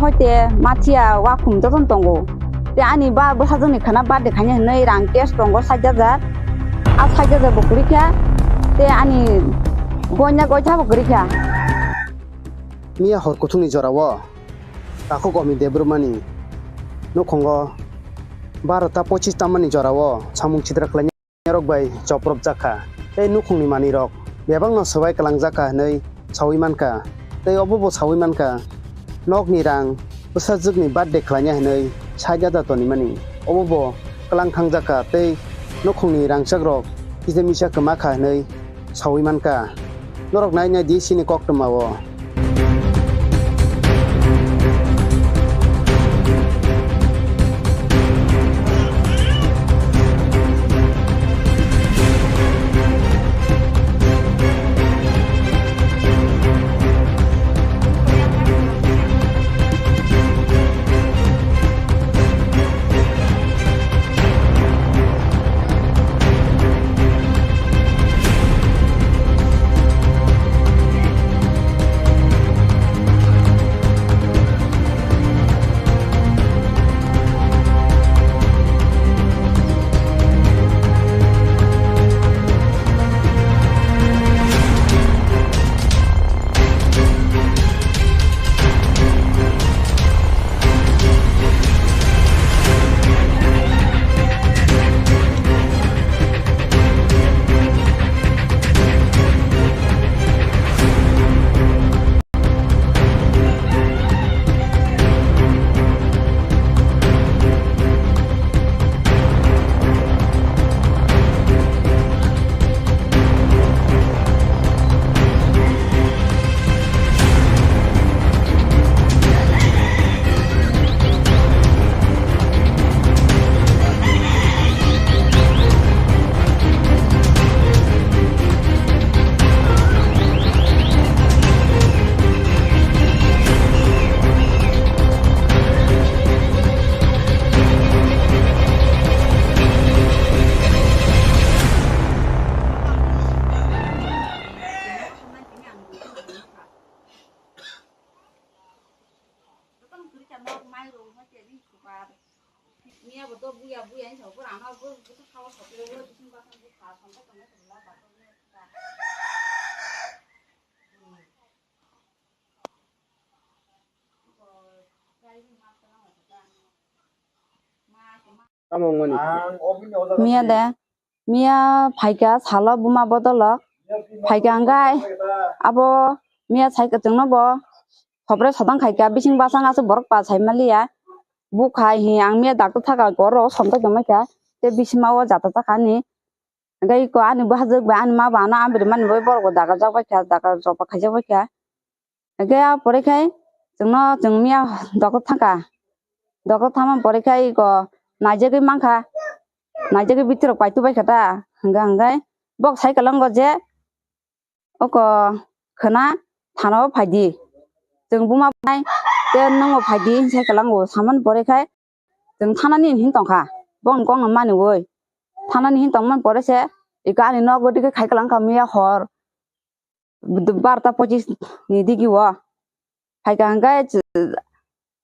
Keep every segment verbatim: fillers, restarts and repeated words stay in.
Hoite mathiya wakhum jotono tongo. Te ani ba bwsajwkni khwna birthday khaina hinwi rang cash tongo sait hajar. A sait hajar bo kwrwi kha. Te ani goina goitha bo kwrwi kha. Miya hor kuthungni jorao takhuk Omi Debbarmani nukhungo barota pochis tamani jorao samung sidra khlaina rok bai chopropjak kha tei nukhungni manwirok bebakno swbai kwlangjak kha hwnwi saui man kha. Tei obo bo saui man kha, nokni rang bwsajwkni birthday khlaina hwnwi sait hajar tonimani obo bo kwlang thangjak kha tei nukhungni rangchakrok kisa misa kwma kha hwnwi saui man kha. Norok nai nai di chini koktwma o. Miya de, miya phaikha salo buma bodolo, phaikha hwnkhe abo miya saikha chwngno bo khopre sotang khaikha, bising basang aswk borok pa saimaliya, bukha hi ang miya dakti thaka oro somtoi tongmai kha, tei bisima o jata taka ani. Hwnkhe iko ani bwsajwk bai ani ma bo ano amri mani bagwi borok bo dagarjak bai kha, dagar jokba khaijak bai kha. Hwnkhe a pore khai chwngno chwng miya doctor thangkha. Doctor thangma pore khai iko naijagwi mankha, naijagwi bitirok paitu bai kha ta. Hwnkhe hwnkhe bok sai kwlango je oko khwna thana o phaidi. Chwng buma bai tei nwng bo phaidi hinwi sai kwlango samani pore khai chwng thanani hin tongkha, bongni kokno maniwi thanani hin tongmani pore se iko ani nogo digi khai kwlangkha miya hor barota pochis ni digi o phaikha hwnkhe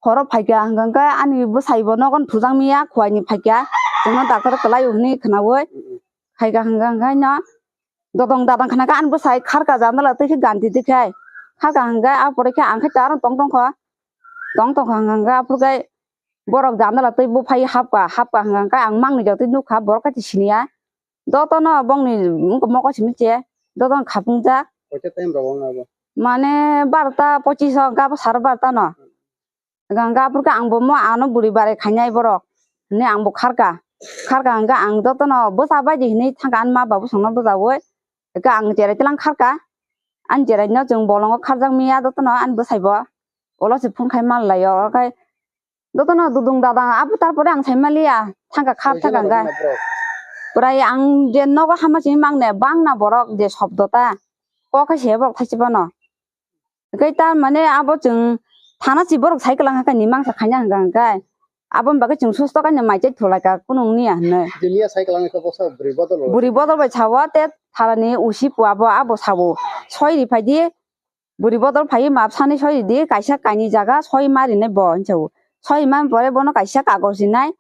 horo phaikha hwnkhe ani bwsai bo nogo thujak miya khuaini phaikha chwngno doctor kwlaio hinwi khwnawi phaikha hwnkhe no dodong dadang khwnaikha ani bwsai kharkha jandala twi khe ganti twi khai kharkha hwnkhe a pore khe ang khe ta aro tong tongkha. Tong tong kha hwnkha hwnkhe aphuru khe borok jandala twi buphai hapkha, hapkha hwnkha hwnkhe ang mangni jotoi nukha borok khe siniya. Jotono bongni wngkha mokol simi che, jotono khapungjak. Koita time rogo wngna bo? Mane barota pochis o hwnkha abo saro barota no. Hwnkha hwnkhe aphuru khe ang bo mo ano buri barai khainai borok hinwi ang bo kharkha. Kharkha hwnkhe ang jotono bwsa bai di hinwi thangkha ani ma babu songno bwchaui. Hwnkhe ang cherai tlang kharkha. Ani cherai no chwng bolongo kharjak miya jotono ani bwsai bo. Ulo se phone khai manlai o, okhai jotono dudung dadang abo, tarpore ang sai maliya, thangkha khar thangkha hwnkha. Pwrai ang je nogo hama simi mangne bangna borok je sobdo ta, kok khai se borok thaisi phano. Hwnkhe ta mane abo chwng thana si borok sai kwlang kha ni mangsa khaina hwnkha hwnkhe, aboni bagwi chwng susto kainwi mai chai thulaikha kunu wngya hinwi. Je miya sai kwlang kha bwsa bwrwi bodol. Bwrwi bodol bai sao, te tharani usi pua bo abo sao, soi ri phaidi. Bwrwi bodol phaiwi map sanwi soi ridi, kaisa kainwi jaga soi ma rinai bo hinwi sao. Soi man pore bono kaisa kagoj rinai,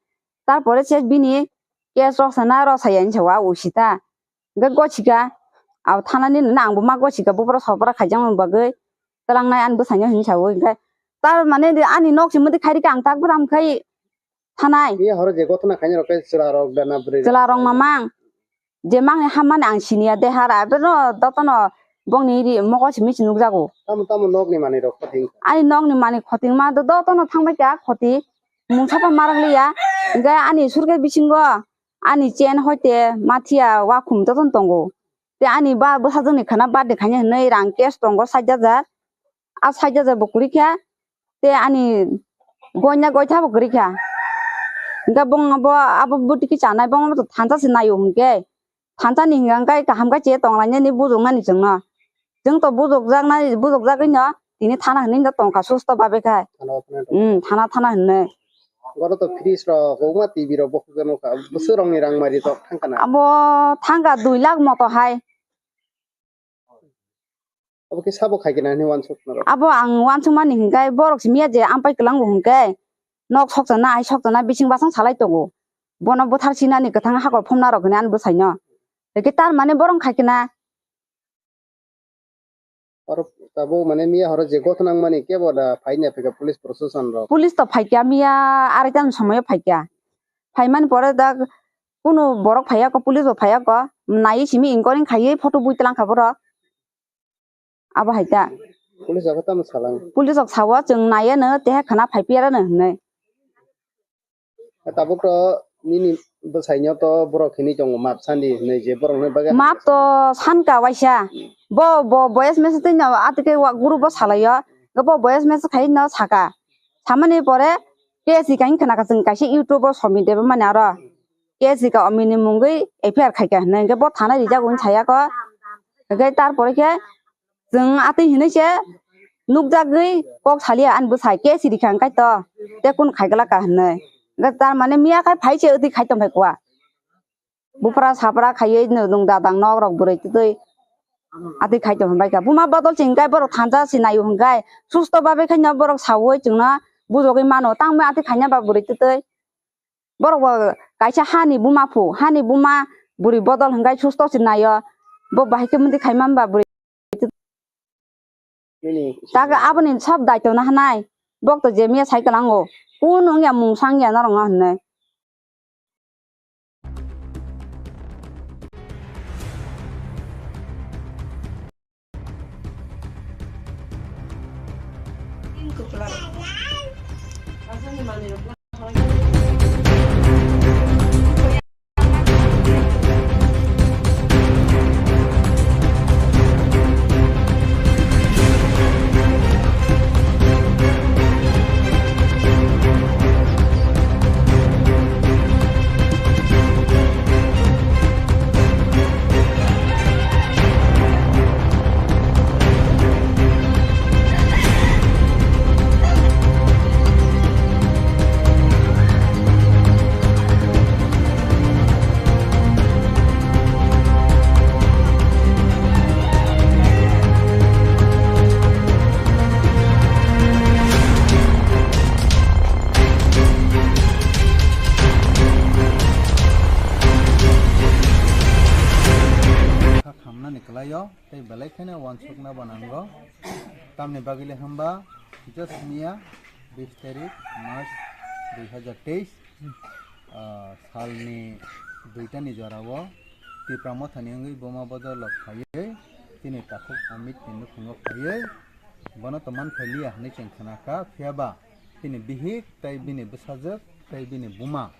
tarpore se bini case rok sana rw saya hinwi sao a usita. Hwnkhe gochika, abo thanani nini ang bo ma gochika, buphuru sopra khaijakmani bagwi twlangnai ani bwsaino hinwi sao. Hwnkhe tar mane ani nok simi twi khairikha ang tak bwram khai thanai. Miya horo je gotona khaina rok khe chwla rok da na bwrwi rok? Chwla rok mamang. Je mangni hammani ang siniya de hara, abeno dotono bongni ri mokol simi se nukjago. Tamo tamo nokni manwi rok khoti wngkha? Ani nokni manwi khoti wngma do dotono thangbai kha khoti. Mungsa pa marang liya. Hwnkhe ani surkhe bisingo ani chain hoite mathiya wakhum dotono tongo. Te ani ba bwsajwkni khwna birthday khaina hinwi rang cash tongo sait hajar. A sait hajar bo kwrwi kha. Te ani goina goitha bo kwrwi kha. Hwnkhe bong bo abo bwtwi khe chanai, bong bo thansa se naio hwnkhe. Thansa ni hwnkha hwnkhe kaham khe che tonglainani bujoknani chwngno. Chwng to bujokjaknai, bujokjagwino tini thana hinwi no tongkha susto babe khai. Thana o phano tong. Hmm, thana, thana hinwi. Oro to fridge rok, kwbangma T V rok bo khukjak nukha. Bwswk rokni rang mari tok thangkha na? Abo thangkha dui lakh moto hai. Abo khe sabo khai khe nani wansuk norok? Abo ang wansukmani hinkhe borok simi ya je ampai kwlango hinkhe nok sokchana ai sokchana bising basong salai tongo. Bono bwthar sinani kwthang hakor phumna rok hinwi ani bwsaino. Hwnkhe tar mane borok khai khe na. Oro tabuk mane miya horo je gotho nangmani kebo da phaina phika police proshashan rok? Police to phaikya miya arai tani somoyo phaikya. Phaimani pore da kunu borok phaiya ko, police bo phaiya ko. Naiwi simi inquiry khaiwi photo bui twlang kha borok. Abo hai ta. Police rok tamo salang? Police rok sao, chwng naiya no, teha khana phai piya no hinwi. Tabuk to nini bwsaino to borok hinwi tongo, map sandi hinwi je borokni bagwi. Map to sanka waisa. Bo, bo, boyes mesa twi no atwkhe wa group o salaio. Bo boyes mesa khai no saka. Samani pore K S I kain khana ka chwng kaisa YouTube o somi deba mani aro. K S I ka omini mungwi F I R khaika hinwi hwnkhe bo thana rijak wng saya ko. Hwnkhe tarpore khe chwng atwi hinwi se nukjagwi kok saliya ani bwsai K S I rikha hwnkhe to tei kun khaiglak ka hinwi. Hwnkhe tar mane miya khai phai se atwi khai tongphai kwa. Buphra sapra khaiwi nwng dadang nok rok bwrwi twtwi atwi khai tongphai kha. Buma bodol se hwnkhe borok thansa se naio hwnkhe susto babe khaino borok saui chwngno bujogwi mano tangma atwi khaina ba bwrwi twtwi. Borok bo kaisa hani buma phu, hani buma bwrwi bodol hwnkhe susto se naio. Bo bahai khe mundi khai mamba bwrwi. Nini tak aboni sab daito na hanai. Bok to je miya sai kwlango. Kunu wngya mung sang ya norok no hinwi. Kha khamnani kwlaio, tei belai kheno uansukna bo nango. Tamni bagwi le hwnba, just miya bis tarik March dui hazar teis, ah, salni duitani jorao Tipra Mothani wngwi buma bodol rok phaiwi chini takhuk Amit ni nukhungo phaiwi bono to man phailiya hinwi chwng khna kha, phiya ba bini bihik tei bini bwsajwk tei bini buma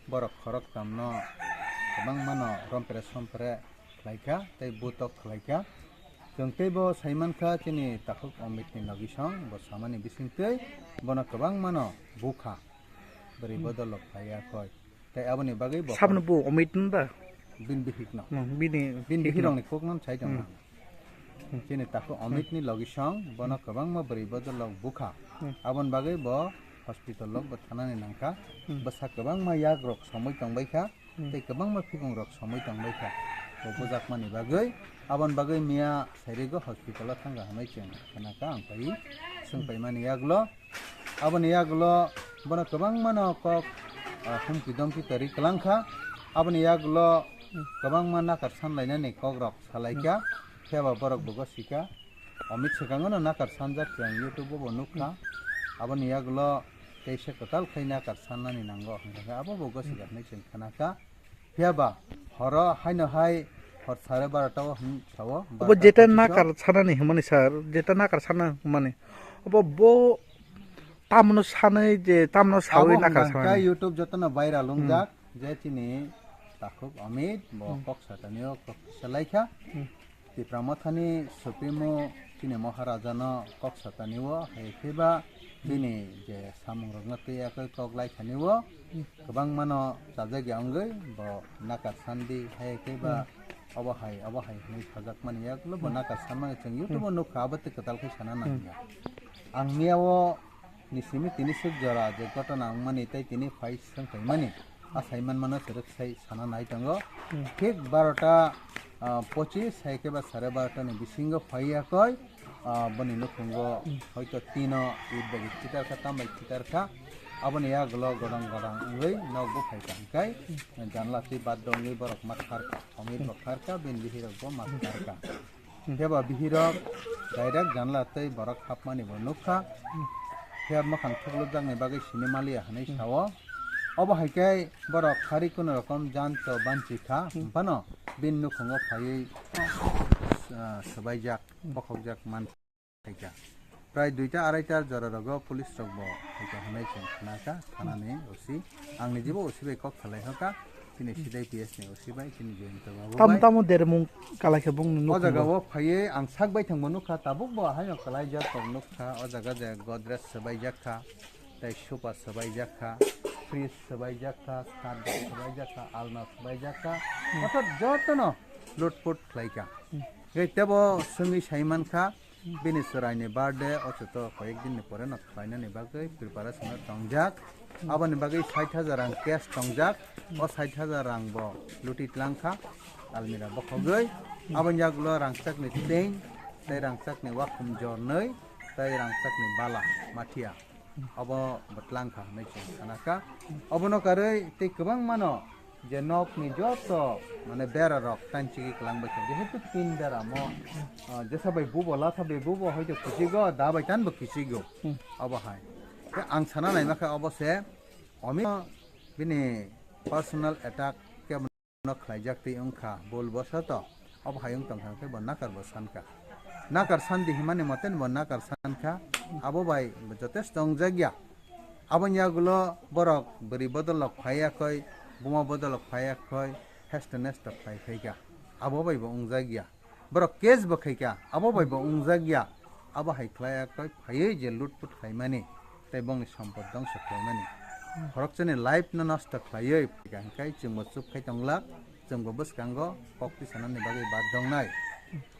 borok khoroktham no kwbangma no rompre sompre khlai kha tei butok khlai kha. Chwng tei bo sai man kha chini takhuk Amit ni logisong bo samani bising twi bono kwbangma no bu kha. Bwrwi bodol rok phai ya khoi. Tei aboni bagwi bo saboni bu Amit hwn ba? Bini bihik no. Hmm, bini bini bihik bihik no. Rokni kok no sai tong. Hmm. Chini takhuk Amit ni logisong bono kwbangma bwrwi bodol rok bu kha. Hmm. Aboni bagwi bo hospital rok bo thanani nang kha. Hmm. Bwsa kwbangma yak rok somoi tong bai kha. Hmm. Tei kwbangma phikung rok somoi tong bai kha. bo bujakmani bagwi, aboni bagwi miya sairigo hospital-o thangkha hwnwi chwng khwnakha, ang pai swngpaimani yagulo. Aboni yagulo bono kwbangmano kok, ah, humki domki kwrwi kwlangkha. Aboni yagulo kwbangma nakar sanlainani kokrok salaikha, phiya ba borok bo gosikha. Omit swkango no nakar sanjak chwng YouTube-o bo nukha. Aboni yagulo teisa kwtal khai nakar sannani nango hwnkha khe abo bo gosikha hwnwi chwng khwnakha. Phiya ba horo haino hai hor sare barota o hwn sao, obo barota jeta pochiso. Nakar sanani hwnmani sir, jeta nakar sana hwnmani. Obo bo tamno sanai je tamno sawi abo nakar hwnka sanani. YouTube jotono viral, hmm, wngjak je chini takhuk Amit bo, hmm, kok satani o kok salaikha. Hmm. Tipra Mothani Supremo chini Maharajano kok satani o, hai khe ba chini je samungrokno twi yakwi kok lai thani o, kwbangmano chajak ya wngwi bo nakar sandi, hai khe ba obo hai, obo hai hwnwi sajakmani yagulo bo nakar sanmani chwng YouTube-o nukha, abo tei kwtal khe sana nangya. Ang miya o ni simi tini swk jora je gotona wngmani tei tini phai swng phaimani, a sai manmano se rwk sai sana nai tongo. Hmm. Thik barota, ah, pochis hai khe ba sare barota ni bisingo phai yakoi, ah, boni nukhungo, hmm, hoito tino it bai chitar kha, tam bai chitar kha. Aboni yagulo godang godang wngwi nok bo phai kha hwnkhe, hmm, janla twi bad wngwi borok ma thar kha, omit, hmm, bo thar kha, bini bihirok bo ma thar kha. Khe ba bihirok direct janla tei borok hapmani bo nukha. Khe mwkhang thuklukjakni bagwi sini maliya hwnwi sao. Obo hai khe borok hari kunu rokom jan to banchi kha, hmm, phano bini nukhungo phaiwi, ah, swbaijak, bokhokjak man phaikha. Prai duita arai tar jora rogo police rok bo phaikha hwnwi chwng khna kha, thanani O C. Ang ni jibo O C bai kok salai hoka, chini C D P S ni O C bai, chini Jayanta babu bai. Tamo tamo dermung kalai khe bung nukha. O jaga o phaiwi ang sak bai thangbo nukha, tabuk bo haino kalai jak tong nukha. O jaga je Godrej swbai jak kha, tei sofa swbai jak kha, fridge swbai jak kha, stand swbai jak kha, alna swbai jak kha. Hmm. Orthat jotono lutput khlai kha. Hmm. Tei tebo swngwi sai man kha, bini chwraini birthday, o chuto koyek din ni pore no khlainani bagwi preparation o tongjak. Aboni bagwi sait hajar rang cash tongjak. O sait hajar rang bo luti tlang kha, almira bokhogwi. Aboni yagulo rangchakni chain, tei rangchakni wakhum jornwi, tei rangchakni bala, mathia. Obo bo tlang kha hwnwi chwng sana kha. Obono karwi tei kwbangmano je nokni joto, mane, bera rok tanchigwi kwlang bai kha. Jehetu tin bera mo, ah, jesa bai bubo, latha bai bubo hoito kisigo, da bai tan bo kisigo. Hmm. Obo hai. Khe ang sana naima khe obo se, omi bini personal attack khe no khlaijak twi wngkha, bul bosoto obo hai wng tongkha khe bo nakar bo sankha. Nakar sandi himani mote bo nakar sankha, abo bai bo jotesto wngjakya. Aboni yagulo borok bwrwi bodolok phaiya khoi, buma bodolok phaiya khoi, hesto nesto khlai phaikha, abo bai bo wngjakya. Borok case bo khaikha, abo bai bo wngjakya. Abo hai khlai koi phaiwi je lutput khlaimani tei bongni sompot dongso khlaimani. Khoroksa ni life no nosto khlaiwi phaikha hwnkhe chwngbo chup khai tonglak, chwngbo bwskango kok tisanani bagwi bad dongnai.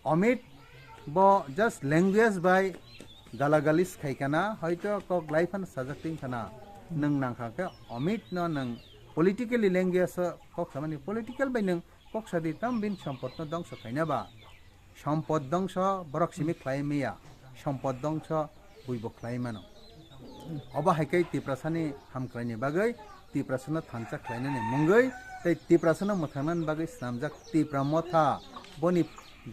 Amit bo just language bai galagalis khaikha na, hoito kok lai phano sajak tin khana. Nwng nangkha khe Amit no nwng politically language o kok samani, political bai nwng kok sadi tam bini sompot no dongso khaina ba. Sompot dongso borok simi khlai maya, sompot dongso buibo khlai mano. Obo hai khe Tiprasani hamkraini bagwi, Tiprasano thansa khlainani mungwi tei Tiprasano mwthangnani bagwi swnamjak Tipra Motha. Boni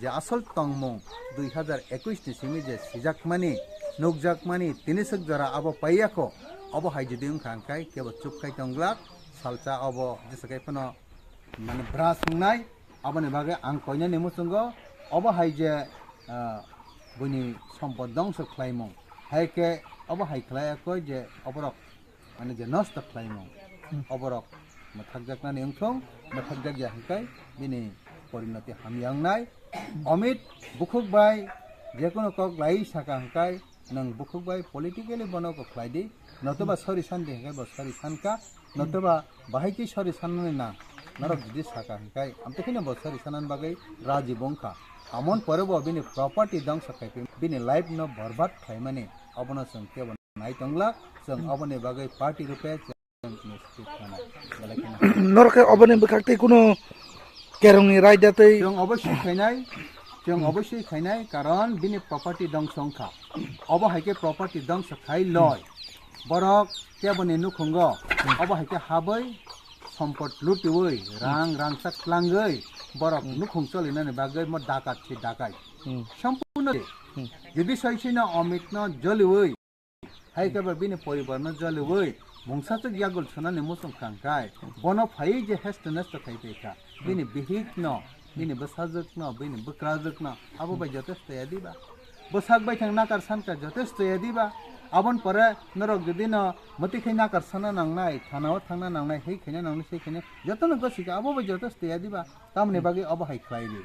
je asol tongmung dui hazar ekush ni simi je sijakmani, nukjakmani, tini swk jora abo paiyakho, obo hai jodi wngkha hwnkhe kebo chup khai tongglak, salsa obo jesa khai phano mane bra sungnai, aboni bagwi ang koinani muchungo obo hai je, ah, buini sompot dongso khlaimung, hai khe obo hai khlai koi je oborok mane je nosto khlaimung, oborok mwthakjaknani wngthung, mwthakjakya hwnkhe bini porinoti hamya wngnai. Amit bukhuk bai jekunu kok lai saka hwnkhe nwng bukhuk bai politically bono kok khlai di, notoba sori san di hwnkhe bo sori san kha, notoba bahai khe sori sanmani na, norok jodi saka hwnkhe amtwi kheno bo sori sanani bagwi raji bo wngkha. Amon pore bo bini property dongso khai phi, bini life no borbad khlaimani, obono chwng kebo nai tongla, chwng oboni bagwi party rupe chwng ni script khana, belai kheno. Norok khe oboni bwkhak tei kuno Kerongni raida tei chwng oboisoi khainai, chwng oboisoi khainai, karon bini property dongso wngkha. Obo hai khe property dongso khai loi. Borok keboni nukhungo obo hai khe habwi sompot lutiwi, rang rangchak tlangwi borok nukhung cholinani bagwi mo dakat se dakai. Hmm. Sampuno de. Hmm. Jodi soisino Omitno joliwi, hai khe ba bini poribarno joliwi, mungsachwk yagul sunani muchung kha hwnkhe, bono phaiwi je hesto nesto khai tongkha, bini bihikno, bini bwsajwkno, bini bwkrajwkno, abo bai jotesto ya diba? Bwsak bai thang nakar sankha jotesto ya diba? Aboni pore norok jodi no mwtwi khai nakar sana nangnai, thana o thangna nangnai, hei khaina nangnai, sei khaina, jotono gosi kha, abo bai jotesto ya diba? Tamoni bagwi obo hai khlai di.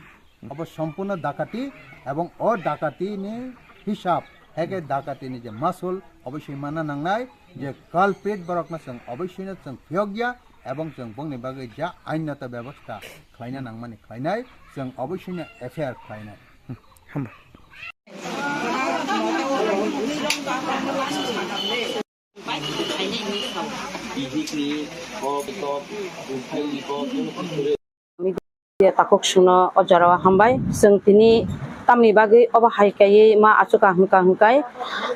Obo sompurno dakati, ebong o dakati ni hisab, heke dakati ni je masul, oboisoi manna nangnai, je culprit borokno chwng oboisoino chwng phiyokya, ebong chwng bongni bagwi ja ainnato bebostha khlaina nangmani khlainai, chwng oboisoino F I R khlainai. Hambai. Media takhuk sungno o jorao hambai. Chwng tini tamni bagwi obo hai kaiwi ma achukha hwnkha hwnkhe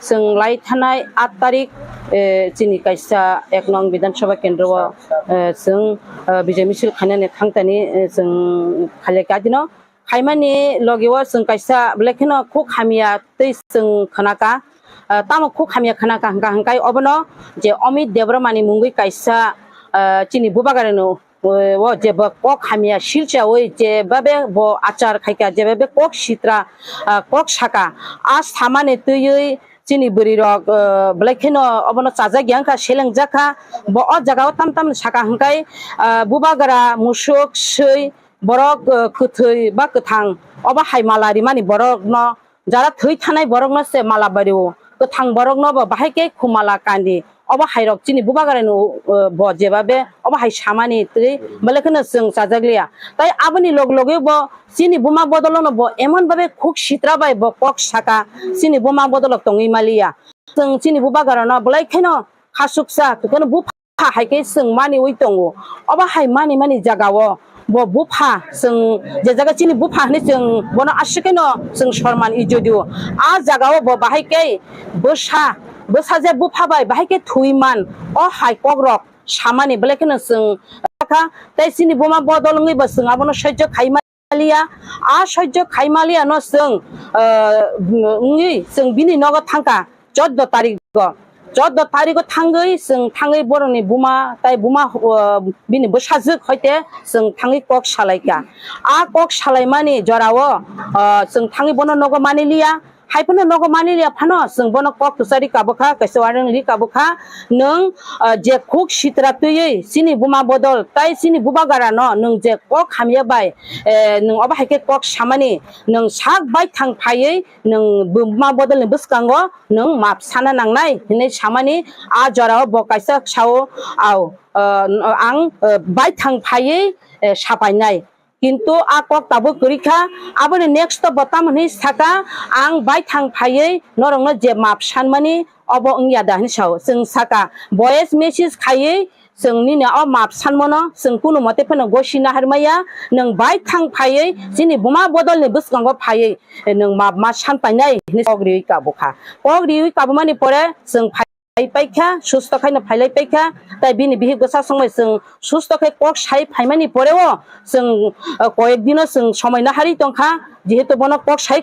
chwng lai thanai aat tarik, eh, chini kaisa ek nong Bidhan Sabha kendro o, eh, chwng, eh, bijai misil khainani thangtani, eh, chwng khailai kha dino. Khaimani logi o chwng kaisa belai kheno khuk hamya twi chwng khnakha. Ah, tamo khuk hamya khnakha hwnkha hwnkhe obono je Amit Debbarmani mungwi kaisa, ah, chini bubagrano, eh, o je bo kok hamya silchawi je babe bo achar khaikha, je babe kok sitra, ah, kok saka. A samani twiwi chini bwrwi rok, eh, belai kheno obono chajak ya wngkha, selengjak kha. Bo o jaga o tam tam saka hwnkhe, ah, bubagra, musuk, swi, borok, eh, kwthwi ba kwthang, obo hai mala rimani borokno, jara thwi thanai borokno se mala bario, kwthang borokno bo bahai khe khumala kandi. Obo hai rok chini bubagrano, eh, bo jebabe obo hai samani twi belai kheno chwng chajak liya. Tai aboni log logi bo chini buma bodolono bo emon babe khuk sitra bai bo kok saka, chini buma bodolok tongwi maliya. Chwng chini bubagrano belai kheno khasuksa, kwkhwrang bupha hai khe chwng maniwi tongo. Obo hai mani mani jagao bo bupha, chwng je jaga chini bupha hwnwi chwng bono aswk kheno chwng sorman ijodio. A jagao bo bahai khe bwsa, bwsa je bupha bai bahai khe thwi man, o hai kokrok samani belai kheno chwng kha. Tei chini buma bodol wngwi bo chwng abono sahajyo khai maliya. A sahajyo khai maliya no chwng, ah, wngwi chwng bini nogo thangkha choddo tarigo. Choddo tarigo thangwi chwng thangwi borokni buma tai buma, ah, bini bwsajwk hoite chwng thangwi kok salaikha. A kok salaimani jorao, ah, chwng thangwi bono nogo maniliya. Hai phano nogo maniliya phano chwng bono kok kwchari kabukha, kaisa warning li kabukha. Nwng, ah, je khuk sitra twiwi chini buma bodol tai chini bubagrano nwng je kok hamya bai, eh, nwng obo hai khe kok samani, nwng sak baithang phaiwi nwng buma bodolni bwskango nwng map sana nangnai hinwi samani. A jorao bo kaisa sao, au, ah, ang, ah, baithang phaiwi, eh, sapainai. Kintu a kok tabuk kwrwi kha, aboni next o bo tamo hwnwi saka, "Ang baithang phaiwi norokno je map sanmani obo wngya da?" hwnwi sao. Chwng saka, "Voice message khaiwi chwng nini o map sanmano chwng kunu mote phano gosi naharmaya, nwng baithang phaiwi chini buma bodolni bwskango phaiwi nwng map ma san painai," hwnwi kok riwi kabukha. Kok riwi kabumani pore chwng phai phailai paikha, susto khaino phailai paikha, tai bini bihik bwsa songbai chwng susto khai kok sai phaimani poreo chwng, uh, koyek dino chwng somoi naharwi tongkha, jehetu bono kok sai